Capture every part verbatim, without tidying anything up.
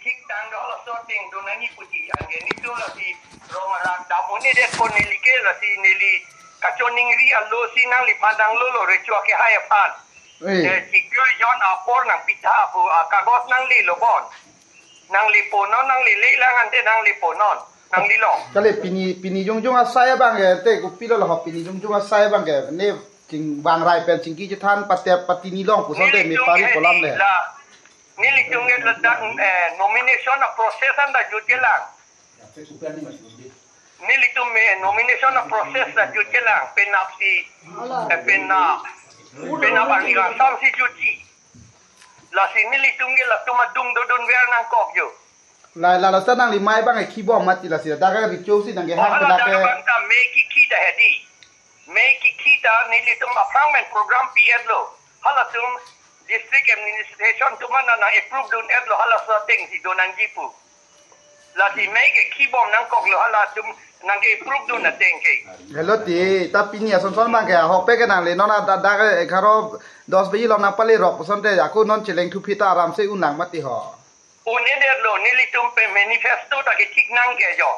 Tik tang do laso ateng do nangji puji anke nelitum lasi rong arat dam un-edet ko neli ke lasi neli kachoningri alo si nangliphan nanglo lo recho akehai aphan. Oi. Eh, chiklo jon apor nangpitha pu akagos nanglelo bon. Nanglepo non, nanglele lang ante nanglepo non. Nanglelo. Kali pini, pini jongjong asai abang ke, te kopilo lo pini jongjong asai abang ke, ne chingvang rai pen chingki chethan pate pati ni long puson te me pari kolam le. La, nelitum ke ladak, eh, nomination a process anta jutje lang. Nelitum me nomination a process ta jutje lang, penap si, eh, penap, penap arni asam si jutji. Lasi nelitum ke latum adung dodun ver nangkok jo. La, la, lasi nangli mei abang ke khibom mati lasi, dak ke recho si nangkehang. Oh, hala penap dak ke abang ta mei kikhi ta hedi. Mei kikhi ta nelitum aphrang pen program pi-etlo. Halatum district administration atum an nang approve dun-etlo halaso ateng si do nangji pu. Lasi mei ke khibom nangkoklo halatum nangke-approve dun ateng ke. Helo ti, ta pini ason son abang ke, ahokpet ke nangli non ada dak ke egharo dos baji along nangpalerok puson te, ako non cheleng thuphi ta aram si un nang mati ho. Un-edetlo, nelitum pen manifesto ta kethik nang ke jo.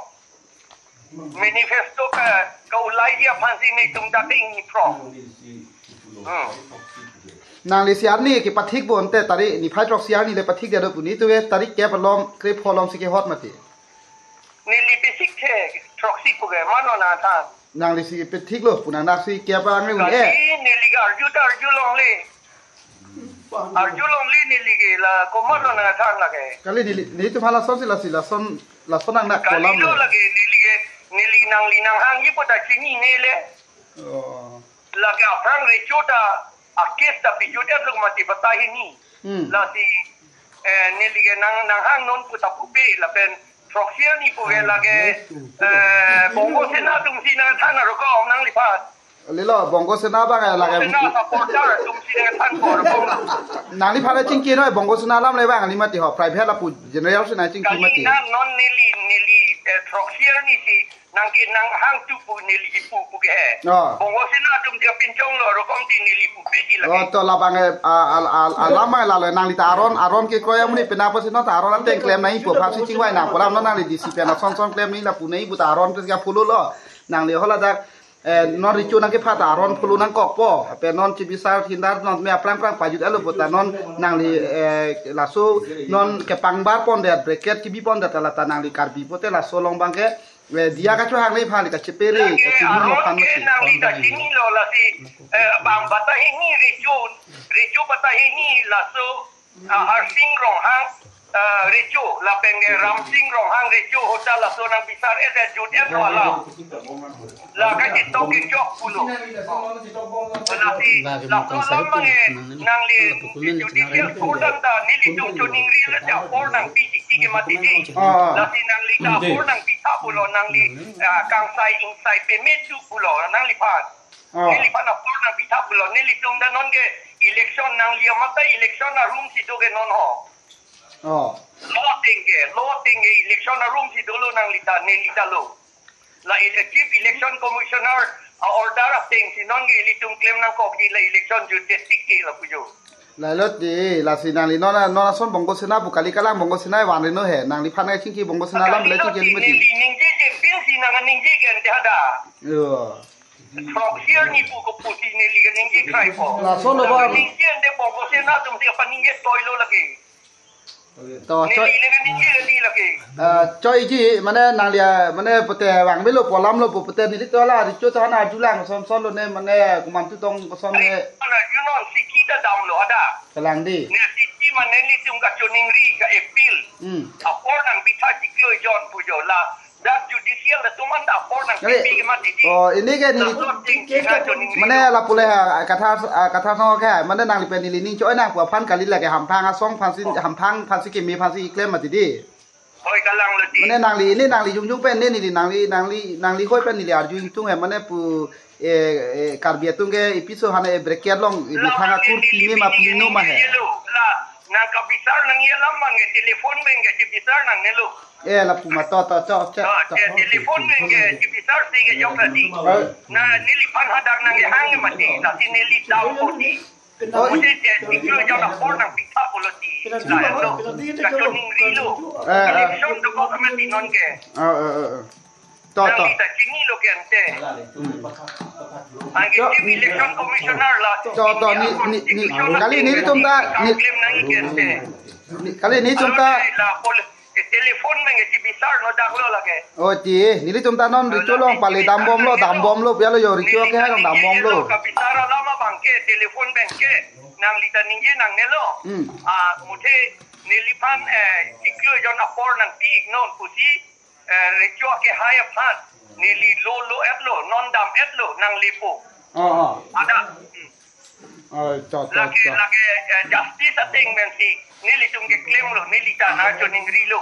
Manifesto ka, ka-ulai ji aphan si nelitum ta ke ingni phrong. Hmm. Nangli si arni kepathik bo ante tarik niphai throksi arni le pathik dia do pu nelitum ke tarik kep along, krepho along si kehot mati. Neli pisik the throksi pu ke mano nangthan. Nangli si pethiklo pu nang, nang si kep angre un-e. Kali neli ke arju ta arju longle. Arju longle neli ke la komat lo nangthan lake. Kali neli, nelitum hala son si lasi lason, lason nang nak kolam Kalilo le. Lake neli ke, neli nangli nanghangji pu ta chinine le. Oh. Lake aphrang recho ta, a case ta pijut-etlo mati batai hini. Hmm. Lasi, eh, neli ke nang, nanghang non pu ta pupe lapen throksi arni pu ke lake, eh, Bongo Sena atum si nangthan arokom nangliphan. Lelo, Bongo Sena abang ke lake. Sena supporter atum si nangthan ko arokom. Nangliphan chingki noi, Bongo Sena alam le abang, neli mati ho, private lapu general si nangchingki Kali mati. Na non neli, neli, eh, throksi arni si nangke nanghang tu pu neli pu pu ke he. Oh. Bongo Sena atum dia pinchong lo arokom ti neli pupe ti lake. Oh, to labang, eh, a, a, a, alam abang lalo nangli ta aron, aron kekroi amonit penap pusi non ta aron ateng klem nangji pu aphan si chingvai nang pu alam non nangli D C pen ason son klem nangji lapu nangji pu ta aron pen ka follow lo. Nangli hala dak, eh, non recho nangkepha ta aron follow nangkokpo. Ape non chibisar thindar non me aphrang phrang pajut-etlo pu ta non nangli, eh, laso non kepangbar pondet bracket chibi pondet ta la ta nangli Karbi pute laso along abang ke, eh, diya kachohang nangji aphan kachepere, lake kachini aron aphan ke masi. Nangli ta chinilo lasi, eh, bang batai hini recho, recho batai hini laso, ah, Harsing Ronghang, ah, recho, lapen ke Ramsing Ronghang recho, hota laso nangpisar-et, eh, jut-etlo alam. La kachetok kejok pulo. Lasi, lake laso mukang alam sari abang ke, nangli, nangli judicial court an ta, nelitum choningri le ta apor nangpi titi ke mati di. Ah. Lasi nangli ta apor nangpitha pulo, nangli, ah, kangsai ingsai peme tu pulo, nangliphan. Ah. Neliphan apor nangpitha pulo, nelitum ta non ke election nangli amat ta election arum si do ke non ho. Oh. Law ateng ke, law ateng ke election arum si dolo nangli ta, neli ta lo. La ele-, Chief Election Commissioner a-order ateng si non ke ilitum klem nangkok di la election jute tik ke lapu jo. Lalo ti, lasi nangli non, non ason Bongo Sena pu kali kalang Bongo Sena vanri no he, nangliphan chingki Bongo Sena alam le chingki lima ti. Neli ningje je pin si nang ningje ke ante hada. Yo. Throksi arni pu ko pusi neli ke ningje krai po. Lason lo ba. Ningje ante Bongo Sena atum si apa ningje toilo lake. To, neli choi. Neli le ningje kali lake. Ah, choi ji, mane nangli, ah, mane pute vangvelo pu alam lo pu pute neli to la recho ta hana arjulang son son lo ne mane komantu tong koson ne. Mana junon siki ta damlo ada. Kalang di. Ne siki mane nelitum kachoningri ka-appeal. Hmm. Apor nangpitha chiklo jon pu jo la. Dak judicial atum an ta apor nang pipi ke mati di. Oh, ini ke neli. Laso ting ting ajo ning mane lapu le ha, kathar, ah, kathar song ke, mane nangli pen neli ning choi nang pu aphan kali lake hamphang asong aphan si, hamphang aphan si keme aphan si klem mati di. Hoi kalang lo di. Mane nangli, ini nangli jongjong pen ne neli nangli, nangli, nangli hoi pen neli arju ingtung he, mane pu, eh, eh, Karbi atum ke episode hane, eh, bracket along, eh, bethang akur pime ma pino ma he. La, nang kabisar nangji alam abang ke telephone abang ke chibisar nangnelo. Eh, lapu ma to, to, to, to, to. Telephone abang ke chibisar si kejok tadi. Eh. Na, neliphan hadak nangkehang mati, lasi neli dam poti. Oh, i- Mate je chiklo jon apor nangpitha pulo ti. Lahenlo. Kachiningri lo. Eh, eh. Election dokok amat ti non ke. Oh, eh, eh, eh. To, to. Nangli ta chinilo ke ante. Anke Chief Election Commissioner la. To, to, ni, ni, ni, kali nelitum ta, ni, claim nangji ke ante. Ni, kali nelitum ta. Alo la pol-, eh, telephone pen ke chibisar no daklo lake. Oh, ti, nelitum ta non recho along pale dambomlo, dambomlo, pialo yo recho ke hai dambomlo. Kabisar alam abang ke telephone pen ke nangli ta ningje nangnelo. Hmm. Ah, mate neliphan, eh, chiklo jon apor nangpi-iknon pusi, eh, recho ke hai aphan neli lo lo-etlo, non dam-etlo, nanglepo. Oh, oh. Ada. Hmm. Oh, to, to, lake, to. Lake, eh, justice ateng pensi nelitum ke claim lo, neli ta nangchiningri lo.